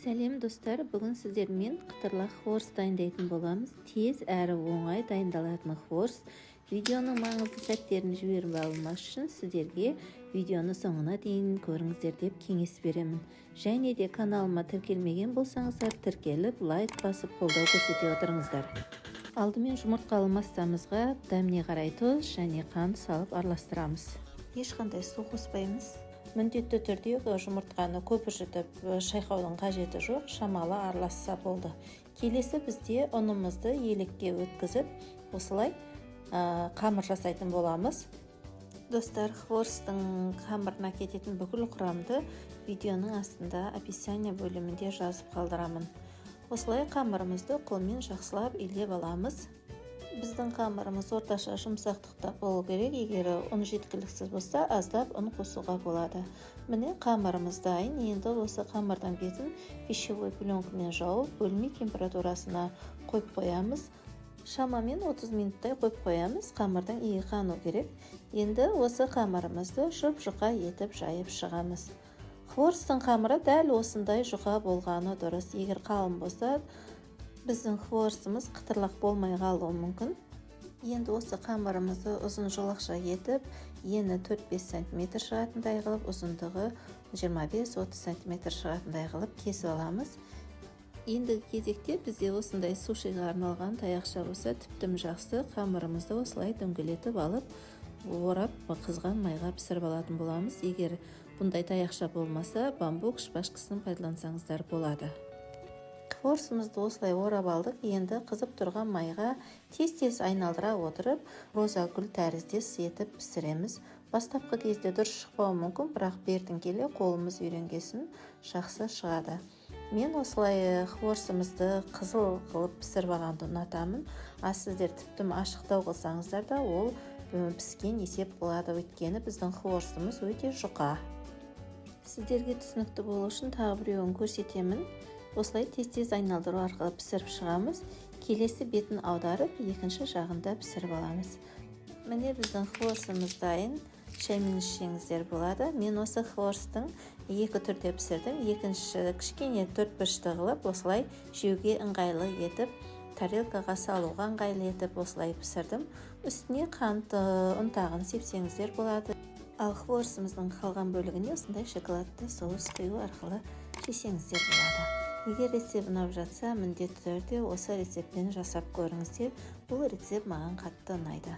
Сәлем, достар! Бүгін сіздермен қытырлақ хворост дайындайтын боламыз. Тез әрі оңай дайындалатын хворост. Видеоның маңызды сәттерін жіберіп алмас үшін сіздерге видеоны соңына дейін көріңіздер деп кеңес беремін. Және де каналыма тіркелмеген болсаңыздар, тіркеліп, лайк басып, қолдау көрсете отырыңыздар. Алдымен жұмыртқалы массамызға дәміне қарай тұз және қант салып араластырамыз. Ешқандай су қоспаймыз. Міндетті түрде жұмыртқаны көпіршітіп шайқаудың қажеті жоқ, шамалы араласса болды. Келесі бізде ұнымызды елекке өткізіп, осылай қамыр жасайтын боламыз. Достар, хворосттың қамырына кететін бүкіл құрамды видеоның астында, описание бөлімінде жазып қалдырамын. Осылай қамырымызды қолмен жақсылап илеп аламыз. Біздің қамырымыз орташа жұмсақтықта болу керек. Егер ұн жеткіліксіз болса, аздап ұн қосуға болады. Міне, қамырымыз дайын. Енді осы қамырдың бетін пищевой пленкамен жауып, бөлме температурасына қойып қоямыз. Шамамен 30 минуттай қойып қоямыз, қамырдың иі қану керек. Енді осы қамырымызды жұп жұқа етіп жайып шығамыз. Хворосттың қамыры дәл осындай жұқа болғаны дұрыс. Егер қалың болса, біздің хворостымыз қытырлақ болмай қалуы мүмкін. Енді осы қамырымызды ұзын жолақша етіп, ені 4-5 сантиметр шығатындай қылып, ұзындығы 25-30 сантиметр шығатындай қылып кесіп аламыз. Ендігі кезекте бізде осындай сушиға арналған таяқша болса, тіптім жақсы. Қамырымызды осылай дөңгелетіп алып, орап, қызған майға пісіріп алатын боламыз. Егер бұндай таяқша болмаса, бамбук шпажкасын пайдалансаңыздар болады. Хворостымызды осылай орап алдық. Енді қызып тұрған майға тез-тез айналдыра отырып, роза гүл тәріздес етіп пісіреміз. Бастапқы кезде дұрыс шықпауы мүмкін, бірақ бертін келе қолымыз үйренгесін жақсы шығады. Мен осылай хворостымызды қызыл қылып пісіріп алғанды ұнатамын. А сіздер тіптім ашықтау қылсаңыздар да, ол піскен есеп болады, өйткені біздің хворостымыз өте жұқа. Сіздерге түсінікті болу үшін тағы біреуін көрсетемін. Осылай тез-тез айналдыру арқылы пісіріп шығамыз. Келесі бетін аударып, екінші жағында пісіріп аламыз. Міне, біздің хворостымыз дайын. Шаймен ішсеңіздер болады. Мен осы хворосттың екі түрде пісірдім. Екінші кішкене төртбұрышты қылып, осылай жеуге ыңғайлы етіп, тарелкаға салуға ыңғайлы етіп, осылай пісірдім. Үстіне қант ұнтағын сепсеңіздер болады. Ал хворостымыздың қалған бөлігіне осындай шоколадты соус құю арқылы жесеңіздер болады. Егер рецепт ұнап жатса, міндетті түрде осы рецептпен жасап көріңіздер. Бұл рецепт маған қатты ұнайды.